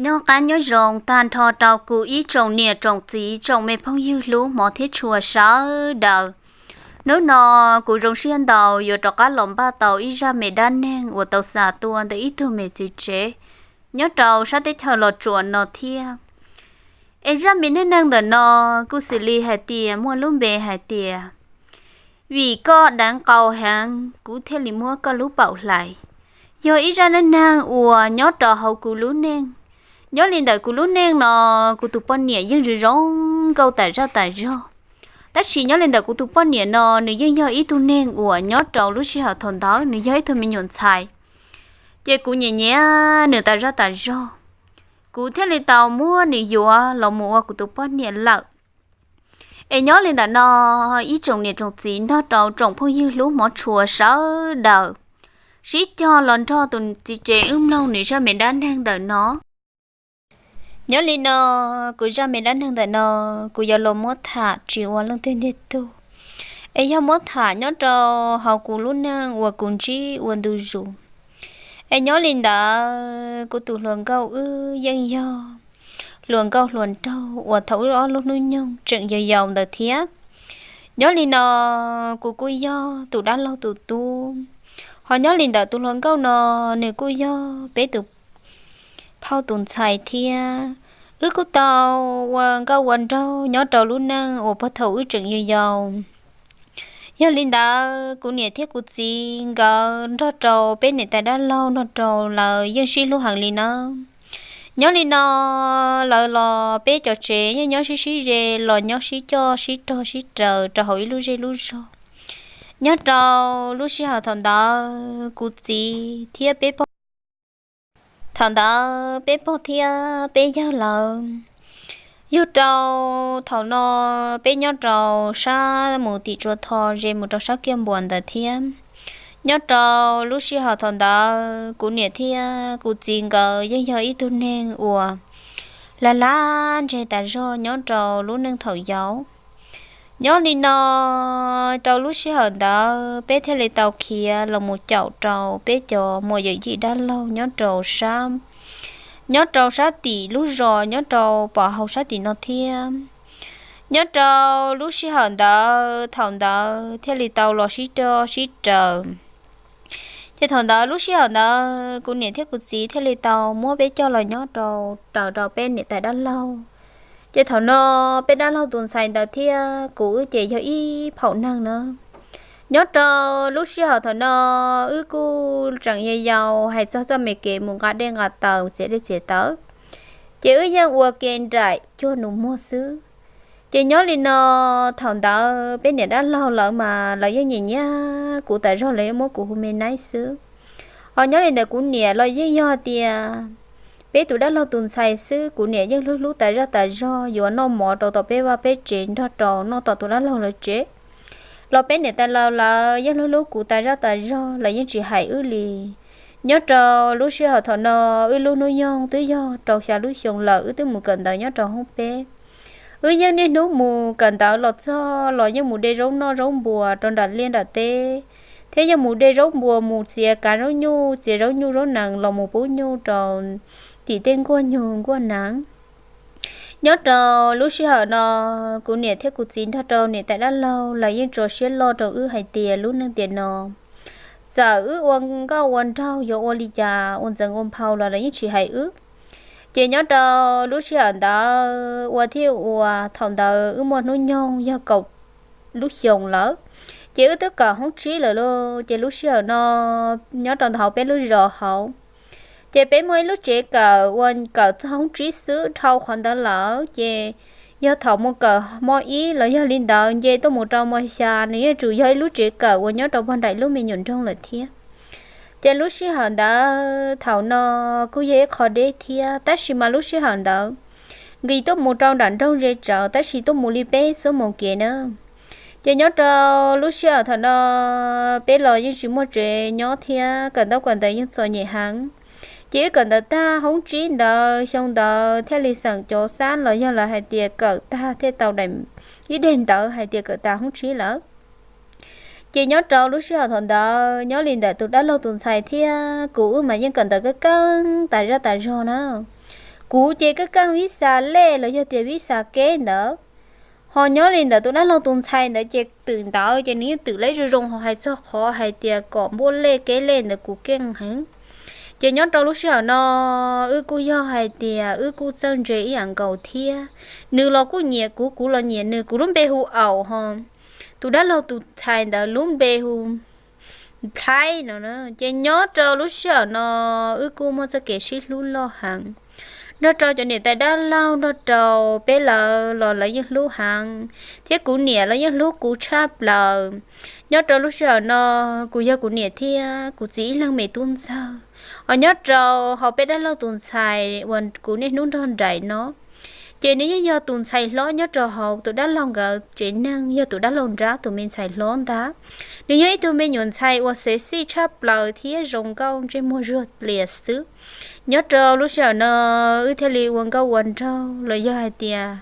Noj qab nyob zoo tag nrho rau kuv ib tsoom niam tsoom txiv tsoom me phooj ywg hlub hmov thiab tshua sawv daws. Hnub no kuv zoo siab ntau yuav rov qab los npaj tau ib zaj me dab neeg uas tau xa tuaj ntawm ib tug me txiv tsev nyob rau sab teb chaws Los Tsuas no thiab. Es zaj me neej neeg ntawm no kuj xws li hais tias muaj lub npe hais tias vim koj deev qau heev kuv thiaj li muab koj lub paum hlais. Yog ib zaj neej neeg uas nyob rau hauv kuv lub neej. Nyob li ntawm kuv lub neej no, kuv tus poj niam yeej zoo zoo nkauj tas zaj tas zog. Tab sis nyob li ntawm kuv tus poj niam no, nws yeej yog ib tug neeg uas nyob rau lub sij hawm thaum ntawd nws yog ib tug me nyuam ntxhais, ces kuv nyiam nyiam nws tas zaj tas zog, kuv thiaj li tau muab nws yuav los mus ua kuv tus poj niam lawm. Es nyob li ntawm no, ib tsoom niam tsoom txiv nrog rau tsoom phooj ywg hlub hmov tshua sawv daws, sib cog los nrog tus txiv tsev wb mloog nws zaj me dab neeg ntawm no. Nyob li no, kuv zaj me dab neeg ntawm no, kuv yuav los muab tham tsis ua leej twg ntiag tug, es yog muab tham nyob rau hauv kuv lub neej uas kuv ntsib ua ntu zus. Es nyob li ntawd, kuv tus hluas nkauj wb yeej yog hluas nkauj hluas nraug uas thaum wb ob lub hnub nyoog tseem yau yau ntawd thiab. Nyob li no, kuv kuj yog tus dab laug tus tub, ho nyob li ntawm tus hluas nkauj no, nws kuj yog peb tus phauj tus ntxhais thiab. Wb kuj tau ua nkauj ua nraug nyob rau lub neej uas puag thaum wb tseem yau yau. Yog li ntawd, kuv niam thiab kuv txiv nkawd nrog rau peb niam tais dab laug nrog rau lawv yeej sib hlub heev li na. Nyob li no, lawv los peb cov tsev yeej nyob sib sib ze, los nyob sib coj sib rog sib raws rau hauv ib lub zej lub zog. Nyob rau lub sij hawm thaum ntawd kuv txiv thiab peb pog, thaum ntawd peb pog thiab peb yawg lawv yug rau, thaum no peb nyob rau sab mus tim Tsua Tho ze mus rau sab Kiaj Npuas ntawd thiab. Nyob rau lub sij hawm thaum ntawd kuv niam thiab kuv txiv nkawd yeej yog ib tug neeg uas lag lag ntseg tas zog nyob rau lub neej thaum yau. Nyob li no, rau lub sij hawm ntawd peb thiaj li tau khiav los mus caum rau peb cov muam yawm yij dab laug nyob rau sab, nyob rau sab tim lub zos nyob rau pom hauv sab tim no thiab. Nyob rau lub sij hawm ntawd thaum ntawd thiaj li tau los sib rog sib raws. Ces thaum ntawd lub sij hawm ntawd kuv niam thiab kuv txiv thiaj li tau muab peb coj los nyob rau, raws rau peb niam tais dab laug. Ces thaum no peb dab laug tus ntxhais ntawd thiab kuv wb ces yog ib phaum neeg na. Nyob rau lub sij hawm thaum no wb kuj tseem yau yau hais txog txoj me kev mus nqa dej nqa taws txiav dej txiav taws, ces wb yeej ua ke nraim cuag nus muag xwb. Ces nyob li no, thaum ntawd peb niam dab laug lawv mas lawv yeej nyiam nyiam kuv tas zog, lawv yeej muab kuv hu me naib xwb. Ho nyob li ntawd kuv niam los yeej yog tias peb tus dab laug tus ntxhais xwb, kuv niam yeej hlub hlub tas zaj tas zog, yuav noj mov rau tom peb vaj peb tsev nrog rau noj tom tus dab laug lawv tsev. Los peb niam tais laug lawv yeej hlub hlub kuv tas zaj tas zog, lawv yeej tsis hais wb li. Nyob rau lub sij hawm thaum no, wb lub hnub nyoog twb yog rau xya lub xyoo lawm, wb twb mus kawm ntawv nyob rau hoob peb. Wb yeej niaj hnub mus kawm ntawv los txog los yeej mus de zaub noj zaub npua rau nram liaj nram teb, thiab yeej mus de zaub npua mus txiav kav zaub nyuj, txiav zaub nyuj zaub nees los mus pub nyuj rau tim tej nkuaj nyuj nkuaj nees. Nyob rau lub sij hawm no, kuv niam thiab kuv txiv nrog rau niam tais dab laug lawv yeej tso siab loj rau wb hais tias lub neej tiam no, txawm wb ua nkauj ua nraug yuav ua li cas ua ntxeev ua nphau los lawv yeej tsis hais wb. Ces nyob rau lub sij hawm ntawd ua thiab ua, thaum ntawd wb muaj hnub nyoog yog kaum lub xyoos lawm, ces wb twb kawm hoob tsib lawm lauj. Ces lub sij hawm no nyob rau hauv peb lub zos hauv, ces peb muaj ib lub tsev kawm uas kawm txog hoob tsib xwb. Dhau qhov ntawd lawm ces yog thaum mus kawm hmo ib los yog li ntawd nce tuaj mus rau hmo xya, nws yeej tsuas yog ib lub tsev kawm uas nyob rau pog nraim lub me nyuam nroog lawm thiab. Ces lub sij hawm ntawd thaum no kuj yog ib qho deb thiab, tab sis mas lub sij hawm ntawd nqis tuaj mus rau nram nroog ze tsawv, tab sis tuaj mus li peb xuab moos kev na. Ces nyob rau lub sij hawm thaum no peb los yeej tsis muaj tsev nyob thiab kawm ntaub kawm ntawv yeej txom nyem heev. Ces wb kawm ntawv tag hoob tsib ntawd, xyoo ntawd thiaj li xeem cov xab los yog lawv hais tias kawm tag thiaj tau daim ib daim ntawv hais tias kawm tag hoob tsib lawm. Ces nyob rau lub sij hawm thaum ntawd nyob li ntawm tus dab laug tus ntxhais thiab kuv wb mas yeej kawm ntawv keeb keeb tas zaj tas zog na. Kuv ces kaj kaj vib xa lej los yog tias vib xa keb ntawd. Ho nyob li ntawd tus dab laug tus ntxhais ntawd ces twm ntawd ces nws yeej twm lej zoo zoo, ho hais txog qhov hais tias kom npuaj lej keb lej ntawd kuv keej heev. Ces nyob rau lub sij hawm no wb kuj yog hais tias wb kuj txawj ntse ib yam nkaus thiab. Nws los kuj nyiam kuv, kuv los nyiam nws. Kuv lub npe hu Aum, ho tus dab laug tus ntxhais ntawd lub npe hu Nplhaib no. Ces nyob rau lub sij hawm no wb kuj muaj txoj kev sib hlub loj heev. Nrog rau cov niam tais dab laug nrog rau peb lawv los lawv yeej hlub heev, thiab kuv niam los yeej hlub kuv tshaj plaws. Nyob rau lub sij hawm no kuv yog kuv niam thiab kuv txiv ib leeg me tub ntxawg. Ho nyob rau hauv peb dab laug tus ntxhais uas kuv niaj hnub nrog nraim no, ces nws yeej yog tus ntxhais hlob nyob rau hauv tus dab laug nkawd tsev neeg, yog tus dab laug nrab tus me ntxhais hlob ntag. Nws yog ib tug me nyuam ntxhais uas xev xij tshaj plaws thiab zoo nkauj ntsej muag zuag lias xwb. Nyob rau lub sij hawm no wb thiaj li ua nkauj ua nraug los yog hais tias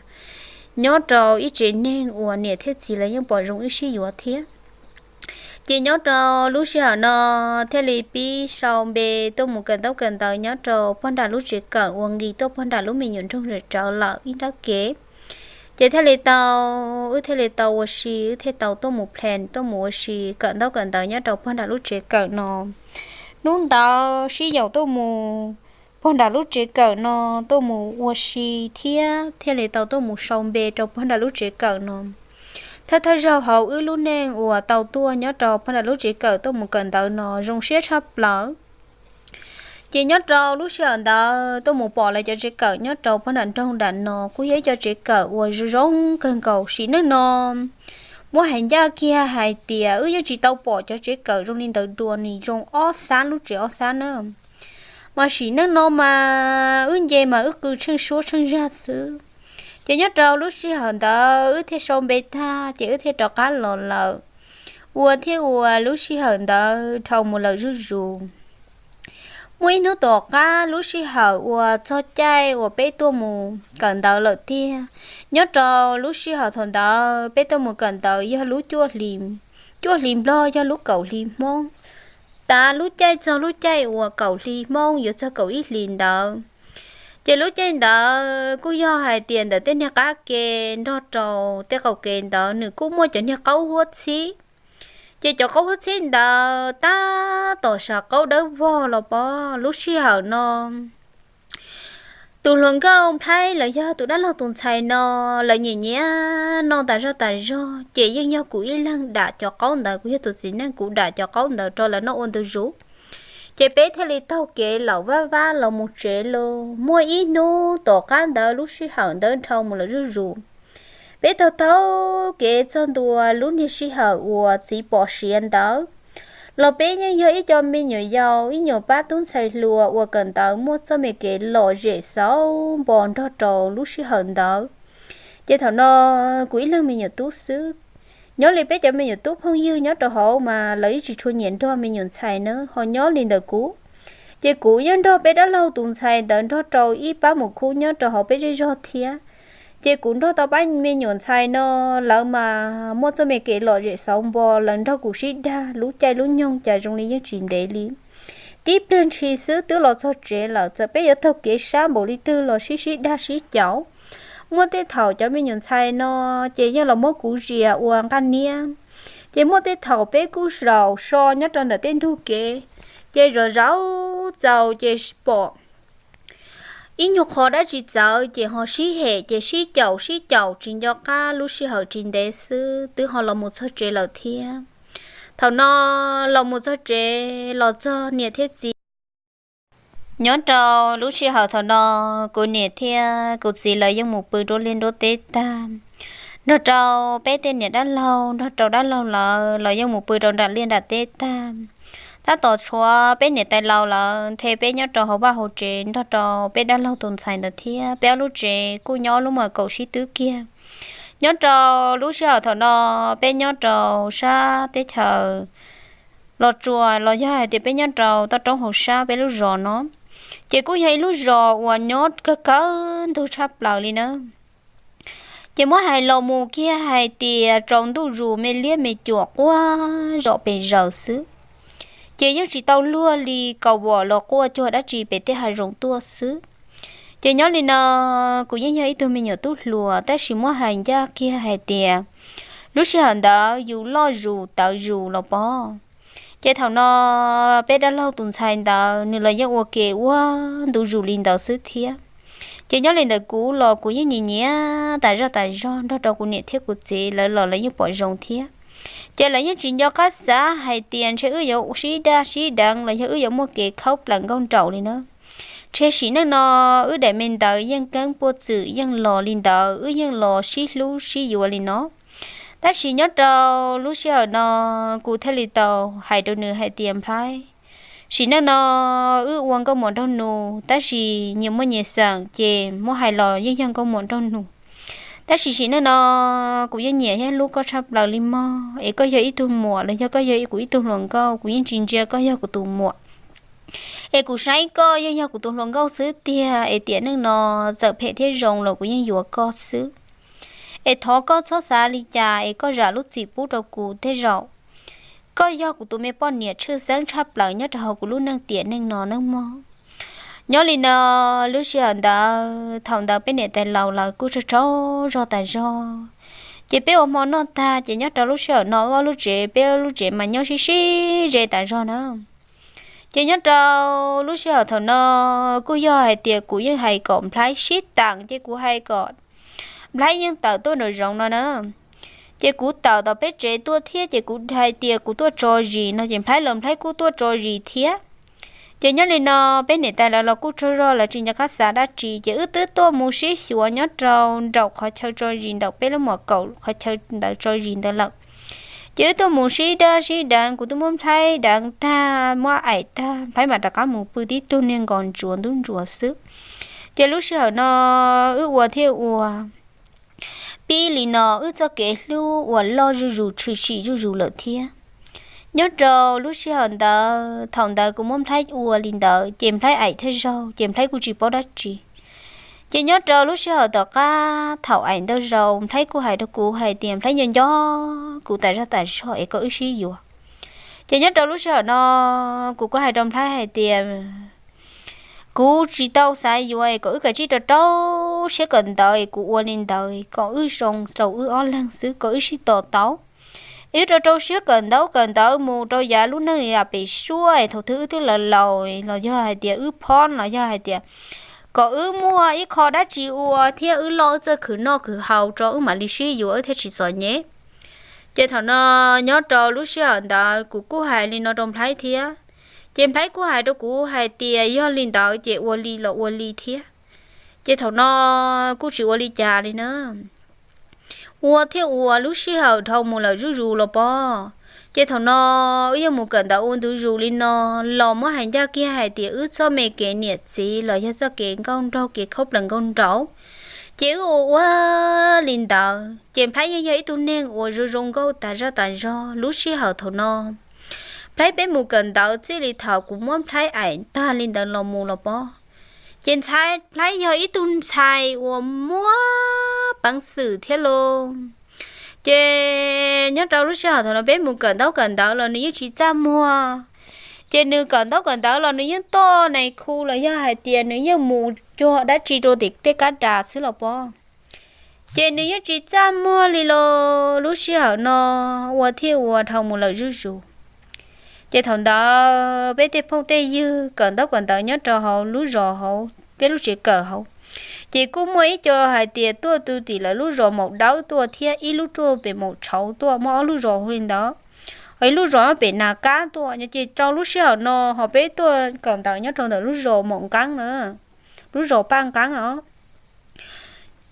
nyob rau ib tsev neeg uas niam thiab txiv lawv yeej pom zoo wb sib yuav thiab. Ces nyob rau lub sij hawm no thiaj li pib sau npe tuaj mus kawm ntaub kawm ntawv nyob rau pog nram lub tsev kawm uas nqis tuaj pog nram lub me nyuam nroog rawv lawm ib nrab kev. Ces thiaj li tau, wb thiaj li tau ua si, wb thiaj tau tuaj mus plan tuaj mus ua si kawm ntaub kawm ntawv nyob rau pog nram lub tsev kawm no. Hnub ntawd sib yaum tuaj mus pog nram lub tsev kawm no tuaj mus ua si thiab thiaj li tau tuaj mus sau npe rau pog nram lub tsev kawm no. Thawj thawj zaug hauv wb lub neej uas tau tuaj nyob rau pog nram lub tsev kawm tuaj mus kawm ntawv no zoo siab tshaj plaws. Ces nyob rau lub sij hawm ntawd tuaj mus pom lawv cov tsev kawm nyob rau pog nram nroog nram no kuj yog ib co tsev kawm uas zoo zoo kawg nkaus. Sim neej no muab hais ncaj kiag hais tias wb yeej tsis tau pom cov tsev kawm zoo li ntawd dua, nws zoo ob xab lub tsev ob xab na. Mas sim neej no mas wb nce mas wb qw tsheej suab tsheej zag xwb. Ces nyob rau lub sij hawm ntawd wb thiaj sau npe tag ces wb thiaj rov qab los lawm, ua thiab ua lub sij hawm ntawd dhau mus lawm zuj zus. Muaj ib hnub tom qab lub sij hawm uas txog caij uas peb tuaj mus kawm ntawv lawm tiag. Nyob rau lub sij hawm thaum ntawd peb tuaj mus kawm ntawv yog lub cuaj hli, cuaj hli Nplog yog lub kaum hli Hmoob. Tav lub caij txog lub caij uas kaum hli Hmoob yuav txog kaum ib hlis ntawd. Ces lub caij ntawd kuj yog hais tias ntawm tej niag qab ke nrog rau tej qaum kev ntawd nws kuj muaj cov niag qaub huab txhib. Ces cov qaub huab txhib ntawd tab tom sav qaub dawb vog los pom lub sij hawm no tus hluas nkauj Nplhaib los yog tus dab laug tus ntxhais no, lawv nyiam nyiam noj tas zog tas zog, ces yeej yog kuv ib leeg dam cov qaub ntawd, kuv yog tus txiv neej kuv dam cov qaub ntawd rau lawv noj ua ntu zus. Ces peb thiaj li taug kev laum vab vab los mus tsev los. Muaj ib hnub tom qab ntawd lub sij hawm ntawd dhau mus lawm zuj zus, peb taug taug kev txog ntua lub niag sij hawm uas txiv pom siav ntawd los peb yeej yog ib co me nyuam yaus ib nyuag pab tub ntxhais hluas uas kawm ntawv muaj txoj me kev lom zem xauv npo nrog rau lub sij hawm ntawd. Ces thaum no kuv ib leeg me nyuam tub xwb. Nyob li peb cov me nyuam tub phooj ywg nyob rau hauv mas lawv yeej tsis tshua nyiam nrog me nyuam ntxhais na, ho nyob li ntawm kuv, ces kuv yeej nrog peb dab laug tus ntxhais ntawd nrog rau ib pab mus khub nyob rau hauv peb zej zog thiab. Ces kuv nrog tau pab me nyuam ntxhais no, lawv mas muaj txoj me kev lom zem xauv npo, lawv nrog kuv sib dag lub caij lub nyoog cas zoo li yeej tsis ntev li. Tib pliag ntshis xwb twb los txog tsev lawm, txawm peb yuav taug kev sab npaum li twg los sib sib dag sib caum. Muaj tej thaum cov me nyuam ntxhais no ces yog los muab kuv zias ua nqaj niab, ces muaj tej thaum peb kuj zaum so nyob rau ntawm tej ntug kev, ces zov zov txaus ces pom ib nyuag qho dab tsi txawv ces ho sib hem ces sib caum sib caum tsis nco qab lub sij hawm tsis ntev xwb twb ho los mus txog tsev lawm thiab. Thaum no los mus txog tsev los txog niam thiab txiv. Nyob rau lub sij hawm thaum no kuv niam thiab kuv txiv lawv yeej mus pw nruab liaj nruab teb tag, nrog rau peb tej niam dab laug nrog rau dab laug lawv los yeej mus pw rau nram liaj nram teb tag. Tab tom tshuav peb niam tais laus lawv nthe peb nyob rau hauv vaj hauv tsev nrog rau peb dab laug tus ntxhais ntawd thiab peb ob lub tsev kuj nyob lub mos kaum sib twb kiag. Nyob rau lub sij hawm thaum no peb nyob rau sab teb chaws Los Tsuas los yog hais tias peb nyob rau toj roob hauv sab peb lub zos no, ces kuj yog ib lub zos uas nyob kawg kawg ntug tshaj plaws li na. Ces muab hais los mus kiag hais tias tsaus ntuj zus me liab me cuam quaj zom pes zaws xwb, ces yeej tsis tau luag li kaus vom los quaj cuag dab tsi pem tej hav zoov tuaj xwb. Ces nyob li no, kuv yeej yog ib tug me nyuam tub hluas, tab sis muab hais ncaj kiag hais tias lub sij hawm ntawd yus loj zus tawv zus los pob. Ces thaum no peb dab laug tus ntxhais ntawd nws los yeej ua ke ua ntu zus li ntawd xwb thiab. Ces nyob li ntawd kuv los kuv yeej nyiam nyiam tas zaj tas zog nrog rau kuv niam thiab kuv txiv lawv los lawv yeej pom zoo thiab. Ces lawv yeej tsis nco qab xav hais tias ntshe wb yuav sib daj sib deev los yog wb yuav muaj kev khaub plaws nkauj nraug li na. Ntshe sim neej no wb daim me ntawv yeej keeb puaj txwm yeej los li ntawd, wb yeej los sib hlub sib yuav li no. Tab sis nyob rau lub sij hawm no, kuv thiaj li tau hais rau nws hais tias Nplhaib, sim neej no wb ua nkauj muam nraug nus, tab sis nyias muaj nyias xeem, ces muab hais los yeej yog nkauj muam nraug nus. Tab sis sim neej no kuv yeej nyiam thiab hlub koj tshaj plaws li mog, es koj yog ib tug muam los yog koj yog kuv ib tug hluas nkauj, kuv yeej tsis ntsia koj yog kuv tus muam. Es kuv saib koj yeej yog kuv tus hluas nkauj xwb tiag, es tiam neej no txawm phem thiab zoo los kuv yeej yuav koj xwb. Es thov koj txhob xav li cas, es koj zam lub txim pub rau kuv tej zaum koj yog kuv tus me poj niam tshwj xeeb tshaj plaws nyob rau hauv kuv lub neej tiam neej no nawb mog. Nyob li no, lub sij hawm ntawd thaum ntawd peb niam tais laus lawv kuj tsaug tsaug zog tas zog. Ces peb ua hmo noj tag ces nyob rau lub sij hawm no wb ob lub tsev, peb lub tsev mas nyob sib sib ze tas zog na. Ces nyob rau lub sij hawm thaum no kuj yog hais tias kuv yeej hais kom Nplhaib sib teem, ces kuv hais kom Nplhaib yeej tawm tuaj nraum zoov no na. Ces kuv tawm tom peb tsev tuaj thiab, ces kuv hais tias kuv tuaj tso zis no, ces Nplhaib los Nplhaib kuj tuaj tso zis thiab. Ces nyob li no, peb niam tais lawv los kuj tsaug zog, lawv tsis nco qab xav dab tsi, ces wb twb tuaj mus sib xyuas nyob rau nraum qhov chaw tso zis ntawm peb lub mom kaum qhov chaw ntawd tso zis ntawd lawm. Ces wb tuaj mus sib daj sib deev, kuv twb muab Nplhaib deev tag, muab aim tag, Nplhaib mam rov qab mus pw tib tug niag nkos ntsuav ntub ntsuav xwb. Ces lub sij hawm no wb ua thiab ua, pib li no wb txoj kev hlub uas loj zuj zus tshwm sim zuj zus lawm thiab. Nyob rau lub sij hawm ntawd, thaum ntawd kuv muab Nplhaib ua li ntawd ces Nplhaib aim thawj zaug ces Nplhaib kuj tsis paub dab tsi. Ces nyob rau lub sij hawm tom qab thaum aim ntawd zaus, Nplhaib kuj hais rau kuv hais tias Nplhaib nco nco kuv tas zaj tas zog es kom wb sib yuav. Ces nyob rau lub sij hawm no, kuv kuj hais rau Nplhaib hais tias kuv tsis tau xav yuav es kom wb kav tsij rau rau siab kawm ntawv es kuv ua li ntawd kom wb zoo rau wb ob leeg xwb, kom wb sib tos tau. Wb rau rau siab kawm ntaub kawm ntawv mus rau yav lub neej yam pem suab es thaum twg wb twb laus laus los yog hais tias wb phob los yog hais tias kom wb muaj ib qho dab tsi ua thiab wb loj wb txawj khwv noj khwv haus rau wb mam li sib yuav wb thiaj tsis txom nyem. Ces thaum no nyob rau lub sij hawm ntawd kuv kuj hais li no rau Nplhaib thiab. Ces Nplhaib kuj hais rau kuv hais tias yog li ntawd ces ua li los ua li thiab. Ces thaum no kuj tsis ua li cas li na. Ua thiab ua lub sij hawm dhau mus lawm zuj zus los pob. Ces thaum no wb yog mus kawm ntawv ua ntu zus li no los muab hais ncaj kiag hais tias wb txoj me kev niam txiv los yog txoj kev nkauj nraug kev khaub plaws nkauj nraug, ces wb ua ua li ntawd. Ces Nplhaib yeej yog ib tug neeg uas zoo zoo nkauj tas zaj tas zog. Lub sij hawm thaum no Nplhaib peb mus kawm ntawv txij li thaum kuv muab Nplhaib aim tag li ntawd los mus los pob. Ces ntxhais Nplhaib yog ib tug ntxhais uas muaj peev xwm thiab lauj. Ces nyob rau lub sij hawm thaum no peb mus kawm ntaub kawm ntawv los nws yeej tsis txaj muag. Ces nws kawm ntaub kawm ntawv los nws yeej tuaj nais khu los yog hais tias nws yeej mus cuag dab tsi rau tim tej kab das xwb los pob. Ces nws yeej tsis txaj muag li los lub sij hawm no ua thiab ua dhau mus lawm zuj zus. Ces thaum ntawd peb tej phooj tej ywg kawm ntaub kawm ntawv nyob rau hauv lub zos hauv peb lub tsev kawm hauv, ces kuj muaj ib co hais tias tuaj tu tim lawv lub zos Maum Dawb tuaj thiab ib lub tuaj pem Maum Tshauv tuaj, muaj ob lub zos hu li ntawd. Ho ib lub zos pem Nas Kab tuaj. Ces rau lub sij hawm no ho peb tuaj kawm ntawv nyob rau ntawm lub zos Maum Nqeeb na, lub zos Paj Nqeeb os.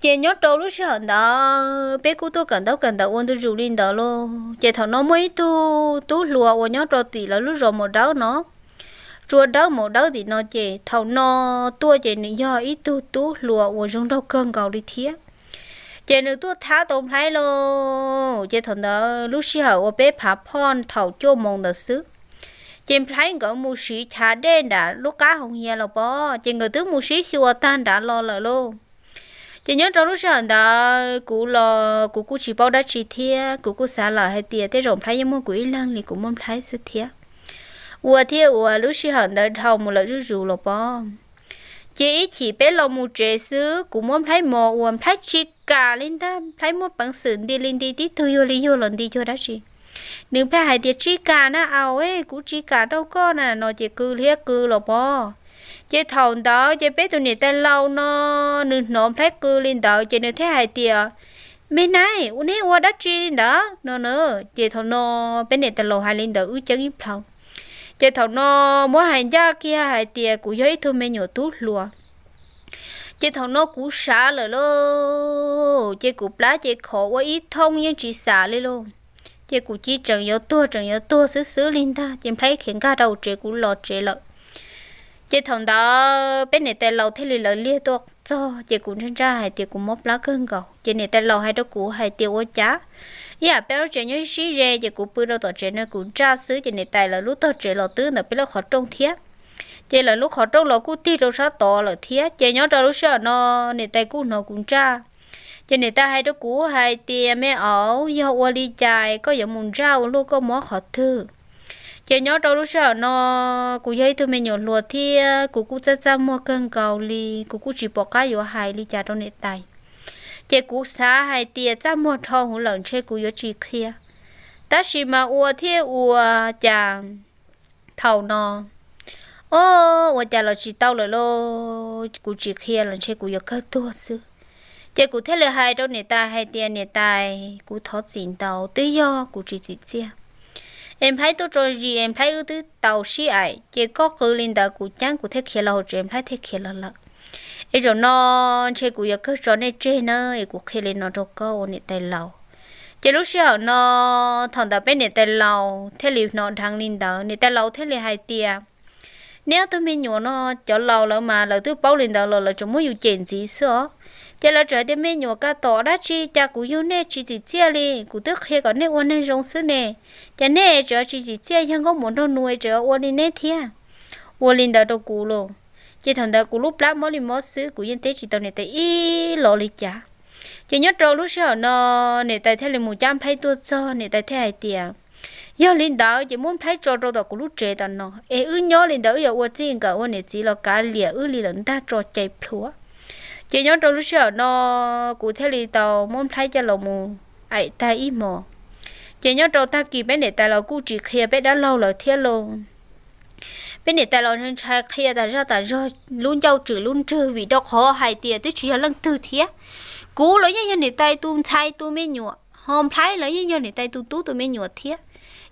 Ces nyob rau lub sij hawm ntawd peb kuj tuaj kawm ntaub kawm ntawv ua ntu zus li ntawd lauj. Ces thaum no muaj ib tug tub hluas uas nyob rau tim lawv lub zos Maum Dawb no, Tsua Dawb Maum Dawb tim no, ces thaum no tuaj ces nws yog ib tug tub hluas uas zoo nraug kawg nkaus li thiab. Ces nws tuaj thab tau Nplhaib lauj. Ces thaum ntawd lub sij hawm uas peb phav phoj thaum cuaj moos ntawd xwb, ces Nplhaib nkawd mus siv chav dej nram lub qab hoo hias los pob, ces nkawd twb mus sib xyuas tag nrad los lawm lauj. Ces nyob rau lub sij hawm ntawd kuv los kuv kuj tsis paub dab tsi thiab, kuv kuj xav lawm hais tias tej zaum Nplhaib yeej muaj kuv ib leeg li kuv muaj Nplhaib xwb thiab. Ua thiab ua lub sij hawm ntawd dhau mus lawm zuj zus los pob. Ces ib chim peb los mus tsev xwb, kuv muab Nplhaib mos uas Nplhaib tsis kam li ntag. Nplhaib muaj peev xwm nti li nti, tib tug yuag li yuag los nti cuag dab tsi. Nws pheej hais tias, Tsis kam na aub, kuv tsis kam rau koj na, no ces qw thiab qw los pov. Ces thaum ntawd ces peb tus niam tais laus no, nws hnov Nplhaib qw li ntawd ces nws thiaj hais tias, Me nab, ua neb ua dab tsi li ntawd no na? Ces thaum no peb niam tais laus hais li ntawd wb ceeb ib plhaw. Ces thaum no muab hais ncaj kiag hais tias kuv yog ib tug me nyuam tub hluas. Ces thaum no kuv sawv lawm lauj, ces kuv plab ces khov ua ib thooj yeej tsis xam li lauj. Ces kuv cia tseem yuav tuag tseem yuav tuag xwb xwb li ntag. Ces Nplhaib khiav nkag rau tsev, kuv los tsev lawm. Ces thaum ntawd peb niam tais laus thiaj li lawv liag tuaj txog, ces kuv ntsaj ntsaj hais tias kuv mob plab kawg nkaus. Ces niam tais laus hais rau kuv hais tias, Ua cas ib yam peb lub tsev nyob sib ze, ces kuv pw rau tom tsev no kuv ntsaj xwb, ces niam tais lawv lub tog tsev los twb ntawm peb lub qhov rooj thiab. Ces lawv lub qhov rooj los kuj tig rau sab tod lawm thiab. Ces nyob rau lub sij hawm no niam tais kuj hnov kuv ntsaj. Ces niam tais hais rau kuv hais tias, Me aub, yog ua li cas koj yuav mus ntsaj ua luaj, koj mob qhov twg? Ces nyob rau lub sij hawm no kuv yog ib tug me nyuam hluas thiab kuv kuj txaj txaj muag kawg nkaus li, kuv kuj tsis pom qab yuav hais li cas rau niam tais. Ces kuv xav hais tias txaj muag dhau hwv lawm ntshe kuv yuav tsis qhia. Tab sis mas ua thiab ua cas thaum no, o, ua cas los tsis tau lawm lauj, kuv tsis qhia los ntshe kuv yuav kawg tuag xwb. Ces kuv thiaj li hais rau niam tais hais tias, Niam tais, kuv thov txim ntau, twb yog kuv tsis txim txiaj. Es Nplhaib tuaj tso zis es Nplhaib wb twb tau sib aim, ces koj qw li ntawd kuv ceeb kuv thiaj khiav los hauv tsev, Nplhaib thiaj khiav los lawm. Es zaum no ntshe kuv yuav kawg tso nej tseg na, es kuv qhia li no rau koj ua niam tais laus. Ces lub sij hawm no thaum ntawd peb niam tais laus thiaj li hnov dheev li ntawd, niam tais laus thiaj li hais tias, Neb ob tug me nyuam no, cov laus lawv mas lawv twb paub li ntawd los lawv tseem muab yus cem ntxiv xwb os. Ces lawv tseem hais tias, Me nyuam, kaj tom dab tsi cas kuv yug nej tsis txim txiaj li, kuv twb qhia kom nej ua neeg zoo xwb ne, ces nej tseem tsis txim txiaj, yog nkauj muam nraug nus tseem ua li neb thiab. Ua li ntawd rau kuv lauj. Ces thaum ntawd kuv lub plab mob li mob xwb, kuv yeej teb tsis tau niam tais ib los li cas. Ces nyob rau lub sij hawm no niam tais thiaj li mus cab Nplhaib tuaj txog, niam tais thiaj hais tias, Yog li ntawd ces muab Nplhaib tso rau tom kuv lub tsev tom no, es wb nyob li ntawd wb yuav ua txij nkawm ua niam txiv los kav liam wb li lawm ntag, tso cai plhuav. Ces nyob rau lub sij hawm no kuv thiaj li tau muab Nplhaib coj los mus aim tag ib hmos. Ces nyob rau tag kis peb niam tais los kuj tsis qhia peb dab laug lawm thiab lauj. Peb niam tais los ntshai qhia tas zaj tas zog lub ncauj tswm lub ntswg, vim rau qhov hais tias twb tsis yog leej twg thiab. Kuv los yeej yog niam tais tus ntxhais tus me nyuam, ho Nplhaib los yeej yog niam tais tus tub tus me nyuam thiab.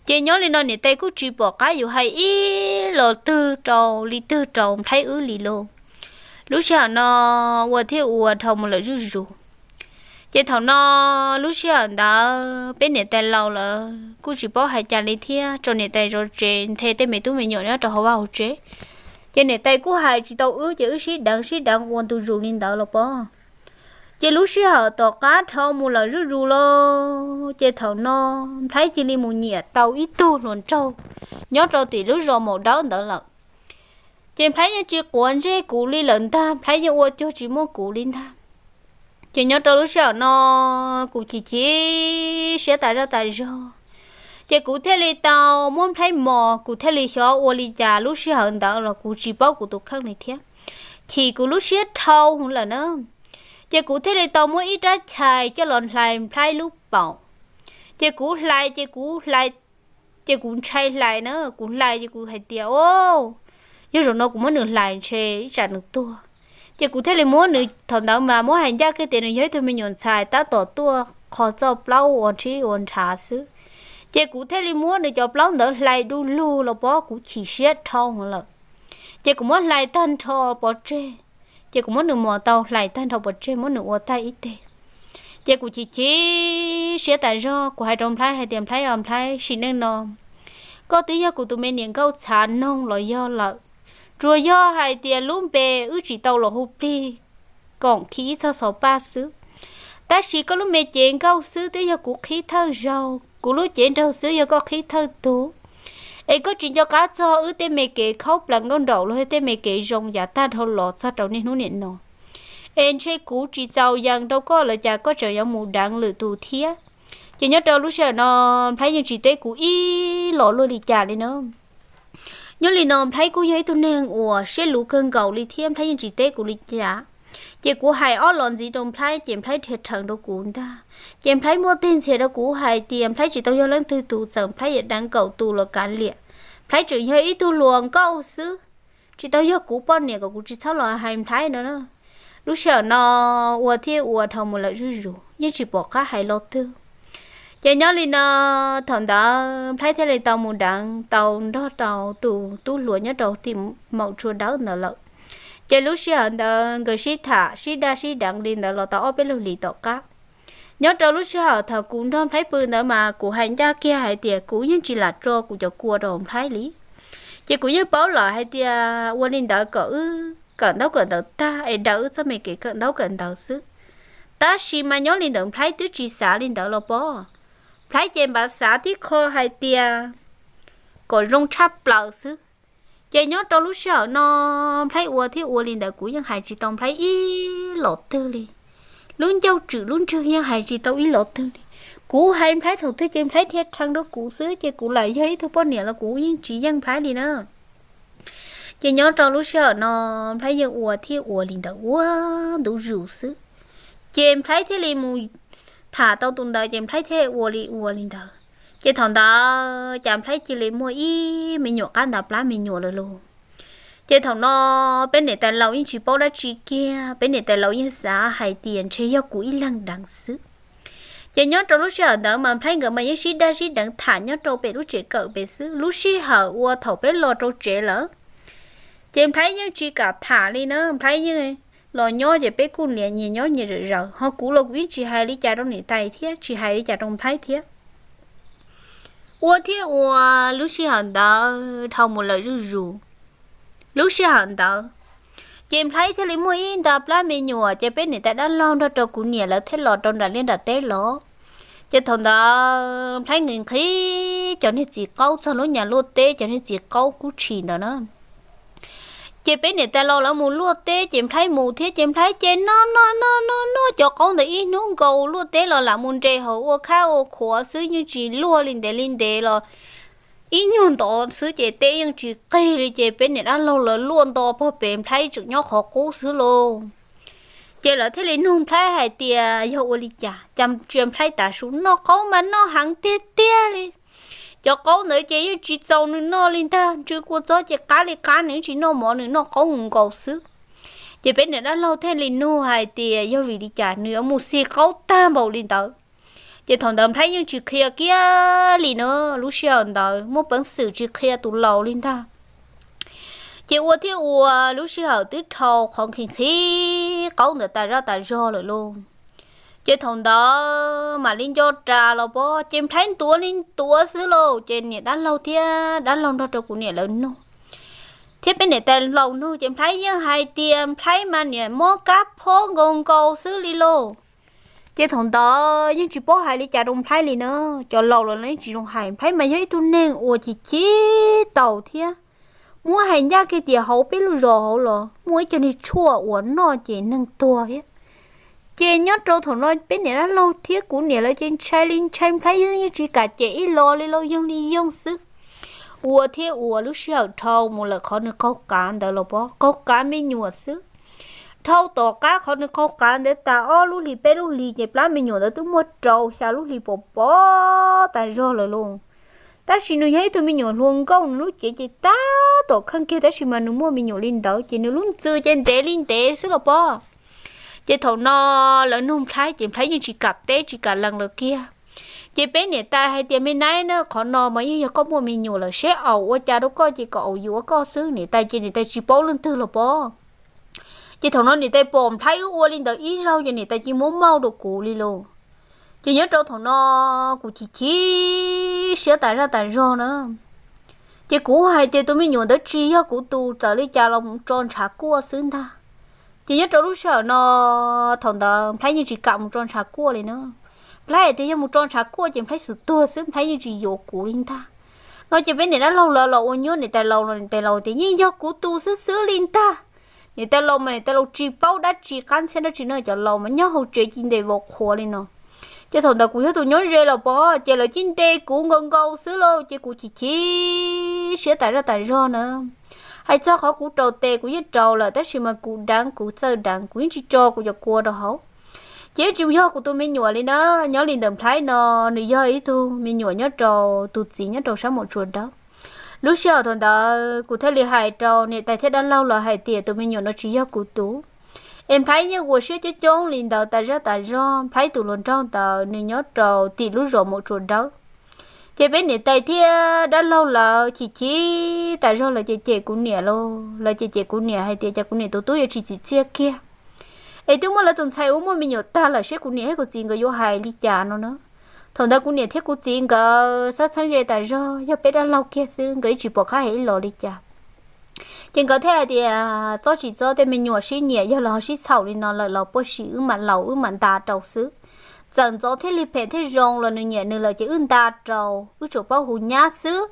Ces nyob li no niam tais kuj tsis pom qab yuav hais ib los twg rau li twg rau Nplhaib wb li lauj. Lub sij hawm no ua thiab ua dhau mus lawm zuj zus. Ces thaum no lub sij hawm ntawd peb niam tais laus lawv kuj tsis paub hais cas li thiab, tso niam tais zov tsev nthe tej me tub me nyuam nyob rau hauv vaj hauv tsev. Ces niam tais kuj hais tsis tau wb, ces wb sib deev sib deev ua ntu zus li ntawd los pov. Ces lub sij hawm tom qab dhau mus lawm zuj zus lauj, ces thaum no Nplhaib cia li mus nyiam tau ib tug hluas nraug nyob rau tim lub zos Maum Dawb ntawd lawm. Ces Nplhaib yeej tsis quav ntsej kuv li lawm ntag, Nplhaib yeej ua cuag tsis muaj kuv li ntag. Ces nyob rau lub sij hawm no kuv chim chim siab tas zaj tas zog. Ces kuv thiaj li tau muab Nplhaib mos, kuv thiaj li xyov ua li cas lub sij hawm ntawd los kuv tsis paub kuv tus kheej li thiab. Chim kuv lub siab dhau hwv lawm na. Ces kuv thiaj li tau muab ib rab chais coj los hlais Nplhaib lub paum. Ces kuv hlais, ces kuv hlais, ces kuv ntshai hlais na, kuv hlais ces kuv hais tias, O, yog zaum no kuv muab nws hlais ntshe ib tsam nws tuag. Ces kuv thiaj li muab nws, thaum ntawd mas muab hais ncaj kiag tias nws yog ib tug me nyuam ntxhais tab tom tuaj qhov txoj plaub ua nrhib ua nrhav xwb. Ces kuv thiaj li muab nws cov plaub ntawd hlais du lug los pov, kuv chim siab dhau lawm. Ces kuv muab hlais tag nrho pov tseg. Ces kuv muab nws mos tau hlais tag nrho pov tseg, muab nws ua tag ib teg. Ces kuv chim chim siab tas zog, kuv hais rau Nplhaib hais tias, Nplhaib os Nplhaib, sim neej no koj twb yog kuv tus me niam nkauj txhav noog los yog lawm. Tsuas yog hais tias lub npe wb tsis tau los hu plig koom khi ib txog xov paj xwb, tab sis koj lub me cev nkauj xwb twb yog kuv qhib thawj zaug, kuv lub cev nraug xwb yog koj qhib thawj tug. Es koj tsis nco qab txog wb tej me kev khaub plaws nkauj nraum los yog tej me kev zoo yav tag dhau los txog rau niaj hnub niam no. Es ntshe kuv tsis txaus yees rau koj lawm cas koj tseem yuav mus deev lwm tus thiab. Ces nyob rau lub sij hawm no Nplhaib yeej tsis teb kuv ib los luaj li cas li na. Nyob li no Nplhaib kuj yog ib tug neeg uas siab luv kawg nkaus li thiab Nplhaib yeej tsis teb kuv li cas. Ces kuv hais ob los ntxiv rau Nplhaib ces Nplhaib dhia rhees rau kuv ntag. Ces Nplhaib muaj teg ntxhias rau kuv hais tias Nplhaib tsis tau yog leej twg tus, txawm Nplhaib yuav deev kaum tus los kav liam, Nplhaib tseem yog ib tug hluas nkauj xwb, tsis tau yog kuv poj niam kom kuv tsis txhob los hais Nplhaib no na. Lub sij hawm no ua thiab ua dhau mus lawm zuj zus yeej tsis pom qab hais lo twg. Ces nyob li no thaum ntawd Nplhaib thiaj li tau mus deev tau nrog rau tus tub hluas nyob rau tim maum tsua dawb ntawd lawm. Ces lub sij hawm ntawd nkawd sib tham sib daj sib deev li ntawd los tau ob peb lub hlis tom qab. Nyob rau lub sij hawm thaum kuv nrog Nplhaib pw ntawd mas kuv hais ncaj kiag hais tias kuv yeej tsis lam tso kuv cov kua rau Nplhaib li. Ces kuv yeej paub lawm hais tias ua li ntawd kom wb kawm ntaub kawm ntawv tag es daws wb txoj me kev kawm ntaub kawm ntawv xwb. Tab sis mas nyob li ntawd Nplhaib twb tsis xav li ntawd los pob. Nplhaib ces npav xav tib qho hais tias kom zoo tshaj plaws xwb. Ces nyob rau lub sij hawm no Nplhaib ua thiab ua li ntawd kuv yeej hais tsis tau Nplhaib ib los twg li. Lub ncauj tswm lub ntswg yeej hais tsis tau ib los twg li. Kuv hais Nplhaib thaum twg ces Nplhaib dhia rhees rau kuv xwb, ces kuv lam yog ib tug poj niam los kuv yeej tsis yeej Nplhaib li na. Ces nyob rau lub sij hawm no Nplhaib yeej ua thiab ua li ntawd ua ntu zus xwb. Ces Nplhaib thiaj li mus tham tau tus ntawd ces Nplhaib thiaj ua li ua li ntawd. Ces thaum ntawd cas Nplhaib cia li muaj ib me nyuam qab ntav plab me nyuam lawm lauj. Ces thaum no peb niam tais laus yeej tsis paub dab tsi kiag, peb niam tais laus yeej xav hais tias ntshe yog kuv ib leeg deev xwb. Ces nyob rau lub sij hawm ntawd mas Nplhaib nkawd mas yeej sib daj sib deev tham nyob rau pem lub tsev kawm pem xwb. Lub sij hawm uas thaum peb los rau tsev lawm, ces Nplhaib yeej tsis kam tham li na, Nplhaib yeej los nyob ces peb kuj nyias nyob nyias zom zaws, ho kuv los kuv yeej tsis hais li cas rau niam tais thiab tsis hais li cas rau Nplhaib thiab. Ua thiab ua, lub sij hawm ntawd dhau mus lawm zuj zus. Lub sij hawm ntawd ces Nplhaib thiaj li muaj ib nta plab me nyuam, ces peb niam tais dab laug nrog rau kuv niam lawv thiaj los rau nram liaj nram teb los. Ces thaum ntawd Nplhaib nqhis nqhis cov niag txiv qaub txog lub nyas luaj teb, cov niag txiv qaub kub tshis ntawd na. Ces peb niam tais laus lawv mus luaj teb ces Nplhaib mus thiab, ces Nplhaib ces noj noj noj noj noj cov qaub ntawd ib hnub nkaus, luaj teb los lam mus nres hauv ua khab ua khuav xwb, yeej tsis luaj li ntev li ntev los ib nyuag ntov xwb ces teb yeej tsis qig li. Ces peb niam dab laug lawv luaj nto pog pem, Nplhaib tseem nyob qhov qub xwb lauj. Ces lawv thiaj li nug Nplhaib hais tias yog ua li cas cas tsis Nplhaib tav su, noj qaub mas noj heev tiag tiag li. Cov qaub ntawd ces yeej tsis txaus nws noj li ntag, ntsw kua txob ces qab li qab, nws tsis noj mov, nws noj qaub nkaus xwb. Ces peb niam dab laug thiaj li nug hais tias yog vim li cas nws yuav mus xi qaub tag npaum li ntawd. Ces thaum ntawd Nplhaib yeej tsis qhia kiag li na, lub sij hawm ntawd muaj peev xwm tsis qhia tus laus li ntag. Ces ua thiab ua, lub sij hawm twb dhau qhov nqhis nqhis qaub ntawd tas zaj tas zog lawm lauj. Ces thaum ntawd mam li nco ras los pob, ces Nplhaib ntuav li ntuav xwb lauj. Ces niam dab laug thiab dab laug nrog rau kuv niam lawv nug thiab peb niam tais laus nug, ces Nplhaib yeej hais tias Nplhaib mas niam mob kab phob nkaus nkaus xwb li lauj. Ces thaum ntawd yeej tsis paub hais li cas rau Nplhaib li na, cov laus los yeej tsis zoo hais. Nplhaib mas yog ib tug neeg uas chim chim taus thiab, muab hais ncaj kiag tias hauv peb lub zos hauv los muaj ib co niag tshuaj uas noj ces neeg tuag thiab. Ces nyob rau thaum no peb niam dab laug thiab kuv niam lawv ces ntshai li ntshai, Nplhaib yeej tsis kam cem ib los li lauj, yoog li yoog xwb. Ua thiab ua, lub sij hawm dhau mus lawm qhov nws qaug qav ntawd los pob, qaug qav me nyuam xwb. Dhau tom qab qhov nws qaug qav ntawd tas ob lub hlis peb lub hlis ces plab me nyuam ntawd twb muaj rau xya lub hlis pom pom tas zog lawm lauj. Tab sis nws yog ib tug me nyuam hluas nkauj, nws lub cev ces tab tom kheej kiag, tab sis mas nws muaj me nyuam li ntawd ces nws lub ntxw ces ntev li ntev xwb los pob. Ces thaum no lawv nug Nplhaib ces Nplhaib yeej tsis kam teb tsis kam lees lawv kiag. Ces peb niam tais hais tias me naib na, qhov no mas yeej yog koj muaj me nyuam lawm, seb aum ua cas rau koj ces kom aum yuav koj xwb. Niam tais ces niam tais tsis paub leej twg los pob. Ces thaum no niam tais pom Nplhaib wb ua li ntawd ib zaug ces niam tais cia muab mauj rau kuv li lauj. Ces nyob rau thaum no kuv chim chim siab tas zaj tas zog na. Ces kuv hais tias tus me nyuam ntawd tsis yog kuv tus, txawm li cas los mus tso ntshav kuaj xwb ntag. Ces nyob rau lub sij hawm no, thaum ntawd Nplhaib yeej tsis kam mus tso ntshav kuaj li na. Nplhaib hais tias yog mus tso ntshav kuaj ces Nplhaib xub tuag xwb, Nplhaib yeej tsis yuav kuv li ntag. No ces peb niam dab laug lawv los ua nyuab niam tais laus los niam tais laus tias yeej yog kuv tus xwb xwb li ntag. Niam tais laus mas niam tais laus tsis paub dab tsi qab ntxhiab dab tsi no, cov laus mas nyob hauv tsev ci ntes vau qhuav li no. Ces thaum ntawd kuv yog tus nyob ze los pov, ces lawv cia ntes kuv nkaus nkaus xwb lauj, ces kuv chim chim siab tas zaj tas zog na. Hais txog qhov kuv raus tes kuv yeej raus lawm, tab sis mas kuv deev kuv txawj deev, kuv yeej tsis tso kuv cov kua rau hauv. Ces yeej tsis yog kuv tus me nyuam li na. Nyob li ntawm Nplhaib no, nws yog ib tug me nyuam nyob rau tus txiv nyob rau sab Maum Tsuas Dawb. Lub sij hawm thaum ntawd kuv thiaj li hais rau niam tais thiab dab laug lawv hais tias tus me nyuam no tsis yog kuv tus. Es Nplhaib yeej ua siab coob coob li ntawd tas zaj tas zog, Nplhaib tus hluas nraug ntawd nws nyob rau tim lub zos Maum Tsuas Dawb. Ces peb niam tais thiab dab laug lawv chim chim tas zog, lawv cem cem kuv niam lauj, lawv cem cem kuv niam hais tias cas kuv niam tus tub yuav tsis txim txiaj kiag. Es twb muaj lawv tus ntxhais ua muaj me nyuam tag lawm, seb kuv niam thiab kuv txiv nkawd yuav hais li cas no na. Thaum ntawd kuv niam thiab kuv txiv nkawd xav txheeb ze tas zog, yog peb dab laug kiag xwb, nkawd yeej tsis pom qab hais ib los li cas. Ces nkawd thiaj hais tias txob tsis txob, tej me nyuam sib nyiam yog los ho sib txhaum li no lawm los puag sim wb mam laus wb mam nta rau xwb. Txawm ntxov thiaj li phem thiaj zoo los nws nyiam nws lawm ces wb nta rau, wb tsuas paub hu nyab xwb.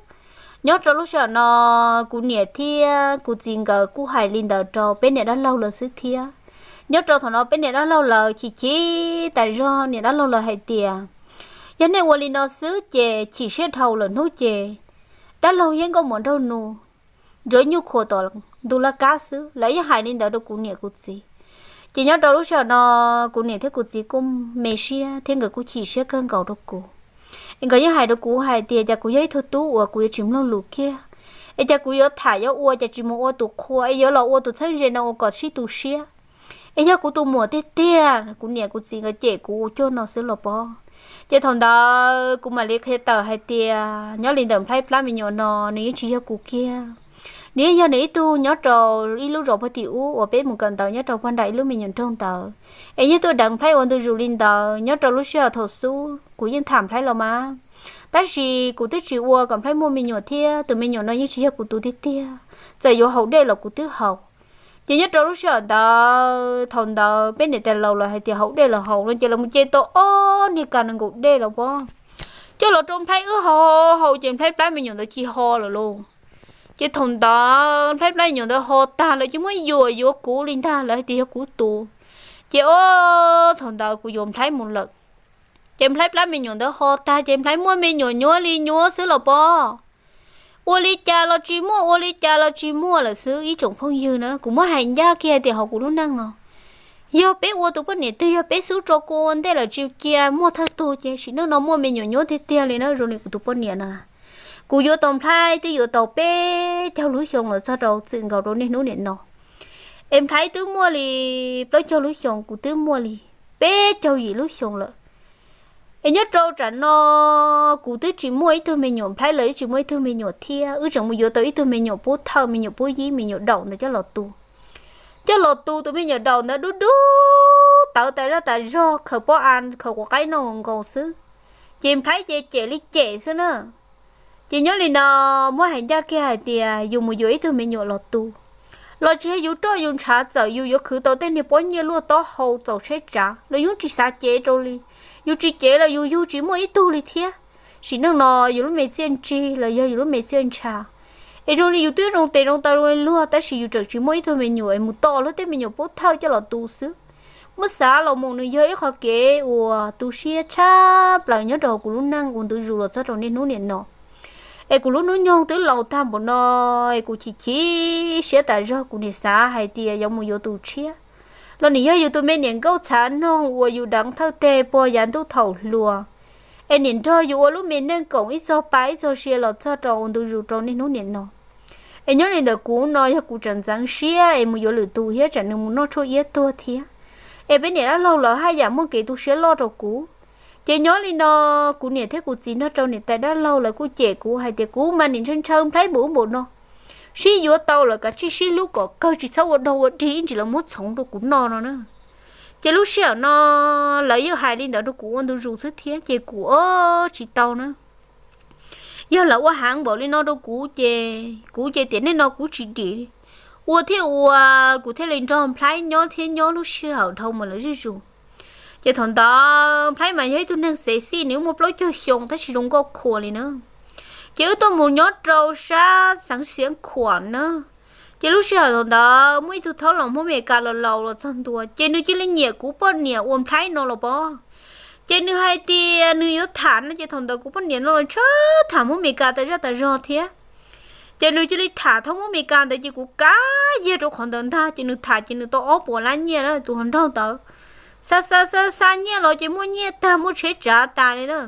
Nyob rau lub sij hawm no, kuv niam thiab kuv txiv nkawd kuj hais li ntawd rau peb niam dab laug lawv xwb thiab. Nyob rau thaum no peb niam dab laug lawv chim chim tas zog, niam dab laug lawv hais tias yog nej ua li no xwb ces chim siab dhau lawm hnub ces dab laug yeej nkauj muam nraug nus, nrov nyuj khuam tom ntu laj kab xwb, lawv yeej hais li ntawd rau kuv niam kuv txiv. Ces nyob rau lub sij hawm no, kuv niam thiab kuv txiv kuj me siab thiab nkawd kuj chim siab kawg nkaus rau kuv. Es nkawd yeej hais rau kuv hais tias cas kuv yog ib tug tub uas kuv yuav tsis mloog lus kiag, es cas kuv yuav tham yuav ua cas tsis mus ua tus qhua, es yuav los ua tus txheeb ze no ua kom sib tu siab. Es yog kuv tus muam tiag tiag, kuv niam kuv txiv nkawd cem kuv ua cuag no xwb los pov. Ces thaum ntawd kuv mam li qhia tawm hais tias nyob li ntawm Nplhaib plab me nyuam no nws yeej tsis yog kuv kiag. Nws yeej yog nws ib tug nyob rau ib lub zos puag tim ub uas peb mus kawm ntawv nyob rau puag nram ib lub me nyuam nroog ntawd, es yeej tuaj deev Nplhaib ua ntu zus li ntawd nyob rau lub sij hawm thaum xub kuv yeej tham Nplhaib los mas. Tab sis kuv twb tsis ua kom Nplhaib muaj me nyuam thiab, tus me nyuam no yeej tsis yog kuv tus tiag tiag, txawm yuav haus dej los kuv twb haus. Ces nyob rau lub sij hawm ntawd, thaum ntawd peb niam tais laus lawv hais tias haus dej los haus no ces lawv mus ce tau ob niag kas nees nkaum dej los pov, coj los rau Nplhaib wb haus haus ces Nplhaib plab me nyuam ntawd ci ho lawm lauj. Ces thaum ntawd Nplhaib plab me nyuam ntawd ho tag lawv cia muab yuam yuav kuv li ntag, lawv hais tias yog kuv tus. Ces ob thaum ntawd kuv yuav Nplhaib mus lawm. Ces Nplhaib plab me nyuam ntawd ho tag ces Nplhaib muaj me nyuam nyuab li nyuab xwb los pov. Ua li cas los tsis muaj, ua li cas los tsis muaj lawm xwb ib tsoom phooj ywg na. Kuv muab hais ncaj kiag hais tias hauv kuv lub neej no, yog peb ua tus poj niam twg yog peb xub tso kua ua ntej lawm tsis cia muaj thawj tug ces sim neej no muaj me nyuam nyuab tiag tiag li na. Zoo li kuv tus poj niam no, kuv yuav tau Nplhaib twb yuav tau peb caug lub xyoo los txog rau txwm nkaus rau niaj hnub niam no. Es Nplhaib twb muaj li plaub caug lub xyoo, kuv twb muaj li peb caug yim lub xyoo lawm. Es nyob rau tsam no kuv twb tsis muaj ib tug me nyuam, Nplhaib los twb tsis muaj ib tug me nyuam thiab, wb tseem mus yuav tau ib tug me nyuam pub thawj, me nyuam pub yib, me nyuam daum ntawd coj los tu. Coj los tu tus me nyuam daum ntawd dub dub tawv tas zaj tas zog, khaws pob av khaws quav qaib noj nkaus xwb. Ces Nplhaib ces cem li cem xwb na. Ces nyob li no muab hais ncaj kiag hais tias yus mus yuav ib tug me nyuam los tu los tsis yog yus roj yus ntshav, txawm yus yuav khwv tau tej niag pob nyiaj luaj taub hau txaus tsheb tsav los yus tsis xav cev rau li. Yus tsis cev los yus yug tsis muaj ib tug li thiab. Sim neej no yus lub me txiaj ntsig los yog yus lub me txiaj ntsha, es zoo li yus twb zoo tes zoo taw zoo li luag tab sis yus tseem tsis muaj ib tug me nyuam es mus tos luag tej me nyuam pub thawj coj los tu xwb. Muab xav los mus nws yog ib qho kev uas tu siab tshaj plaws nyob rau hauv kuv lub neej ua ntu zus los txog rau niaj hnub niam no. Es kuv lub hnub nyoog twb laus tag npaum no, es kuv chim chim siab tas zog, kuv nim xav hais tias yuav mus yuav tus tshiab los nim yog yus tus me niam nkauj txhav noog uas yus deev thawj teg puag yav ntuj thaum hluas, es nim nrog yus ua lub me neej koom ib txog pa ib txog sia los txog rau ua ntu zus rau niaj hnub niam no. Es nyob li ntawm kuv no yog kuv tseem ntxeev siab es mus yuav lwm tus thiab tsam nws mus noj tshuaj iab tuag thiab. Es peb niam dab laug lawv haj yam muaj kev tu siab loj rau kuv. Ces nyob li no kuv niam thiab kuv txiv nrog rau niam tais dab laug lawv kuj cem kuv hais tias kuv mas nim ntshaw ntshaw Nplhaib npaum ub npaum no, sib yuav tau lawm kav tsij sib hlub kom kawg tsis txhob ua dog ua dig ib ntsis los muab txhoov rau kuv noj no na. Ces lub sij hawm no lawv yeej hais li ntawd rau kuv ua ntu zus xwb thiab ces kuv ob tsis tau na. Yog lawv ua heev npaum li no rau kuv ces kuv ces tiam neej no kuv tsis dim li. Ua thiab ua, kuv thiaj li nrog Nplhaib nyob thiab nyob lub sij hawm dhau mus lawv zuj zus. Ces thaum ntawd Nplhaib mas yog ib tug neeg xev xij, nws muaj plaub caug xyoo tab sis zoo nkauj khuav li na. Ces wb tuaj mus nyob rau sab xeev Xiav Khuam na. Ces lub sij hawm thaum ntawd muaj ib tug thaub los Hmoob Amelikas los laus los txog ntua ces nws cia li nyiam kuv poj niam uas Nplhaib no los pov. Ces nws hais tias nws yuav tham no ces thaum ntawd kuv poj niam no los tshawb tham Hmoob Amelikas tas zaj tas zog thiab. Ces nws cia li tham thaum Hmoob Amelikas ntawd ces kuv kav yag rau qhov ntawd ntag ces nws tham ces nws tau ob puas lab nyiaj na tus hluas nraug ntawd. Xa xa xa xa nyiaj los ces muaj nyiaj tag muaj tsheb tsav tas li na.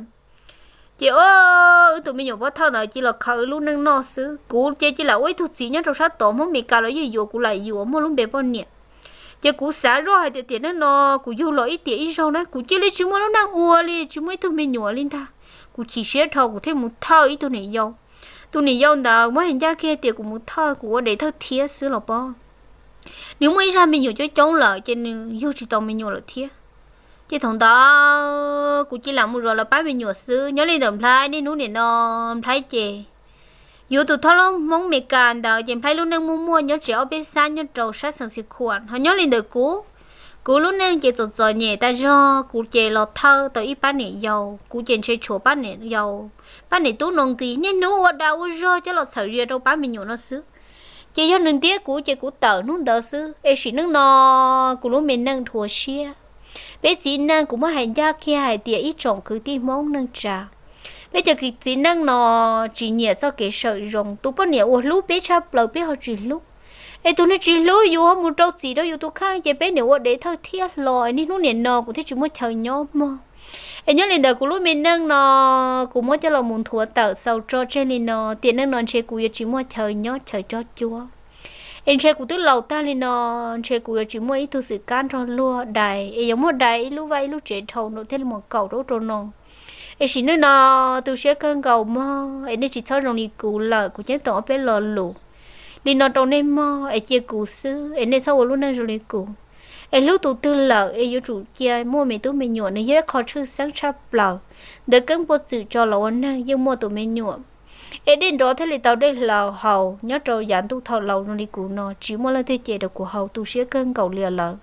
Ces wb tus me nyuam pov thawj ntawd cia los khaws wb lub neej noj xwb. Kuv ces cia li ua ib tug txiv nyob rau sab tod, Hmoob Amelikas los yeej yuav kuv lam yuav muaj lub npe poj niam. Ces kuv xav zoj hais tias tiam neej no kuv yug los ib tiam ib zaug na kuv cia li tsis muaj lub neej ua li, tsis muaj ib tug me nyuam li ntag. Kuv chim siab dhau kuv thiaj mus thawj ib tug niam yau. Tus niam yau ntawd muab hais ncaj kiag tias kuv mus thawj kuv ua dev thawj thiab xwb los pob. Nws muaj ib zaj me nyuam coob coob lawm ces nws yug tsis tau me nyuam lawm thiab. Ces thaum ntawd kuv cia li mus zov lawv pab me nyuam xwb. Nyob li ntawm Nplhaib niaj hnub nim no, Nplhaib ces yuav tus thawj Hmoob Amelikas ntawd ces Nplhaib lub neej muaj muaj nyob tsev ob peb xab nyob rau sab xeev Xis Khuam. Ho nyob li ntawm kuv, kuv lub neej ces txom txom nyem tas zog, kuv ces los thawj tau ib pab niam yau, kuv ces ntshe tshuav pab niam yau, pab niam tub no nqis niaj hnub ua dag ua zog coj los txhawm zia rau pab me nyuam no xwb. Ces yog nws ntiab kuv ces kuv tawm hnub ntawd xwb. Es sim neej no kuv lub me neej dhuav siab. Peb txiv neej kuv muab hais ncaj kiag hais tias ib tsoom kwv tij Hmoob neej tsa, peb cov txiv neej no tsis nyiam txoj kev sawm zoo. Tus poj niam uas hlub peb tshaj plaws peb ho tsis hlub, es tus neeg tsis hlub yus ho mus rau txim rau yus tus kheej ces peb niam ua dev thawj thiab hlo es niaj hnub nim no kuv thiaj tsis muaj chaw nyob mog. Es nyob li ntawd kuv lub me neej no kuv muab coj los mus nthuav tawm xaus tso tseg li no, tiam neej no ntshe kuv yuav tsis muaj chaw nyob chaw cob cuab. Es ntshe kuv twb laus tag li no, ntshe kuv yuav tsis muaj ib tug xwm kab nrog luag dai, es yuav muaj dai ib lub vaj ib lub tsev dhau no thiaj li mus kaum rau ub rau no. Es sim neej no tu siab kawg nkaus mog, es nej tsis txhob zoo li kuv lawm, kuv ceeb toom ob peb lo lus li no rau nej mog, es cia kuv xwb, es nej txhob ua lub neej zoo li kuv. Es hlub tus twg lawm es yuav tsum cia muaj me tub me nyuam, nws yog ib qho tshwj xeeb tshaj plaws. Ntawv keeb puag txwm tso los ua neeg yeej muaj tus me nyuam. Es dej nrov thiaj li tau dej hlau haus, nyob rau yav ntuj thaum laus zoo li kuv no tsis muaj leej twg ces rau kuv haus tu siab kawg nkaus li lawm.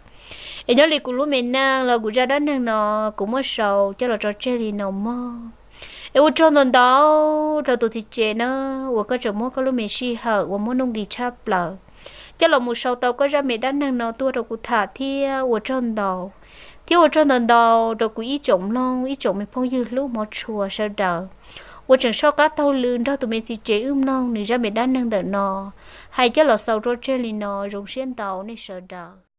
Es nyob li kuv lub me neej los kuv zaj dab neeg no kuv muab sau coj los tso tseg li no mog. Es ua tsaug ntau ntau rau tus txiv tsev na, uas koj tseem muab koj lub me sij hawm uas muaj nuj nqis tshaj plaws coj los mus sau tau koj zaj me dab neeg no tuaj rau kuv tham thiab ua tsaug ntau. Thiab ua tsaug ntau ntau rau kuv ib tsoom mloog ib tsoom me phooj ywg hlub hmov tshua sawv daws uas tseem soj qab taug lw nrog tus me txiv tsev wb mloog nws zaj me dab neeg ntawm no hais coj los xaus rau tseg li no, zoo siab ntau nej sawv daws.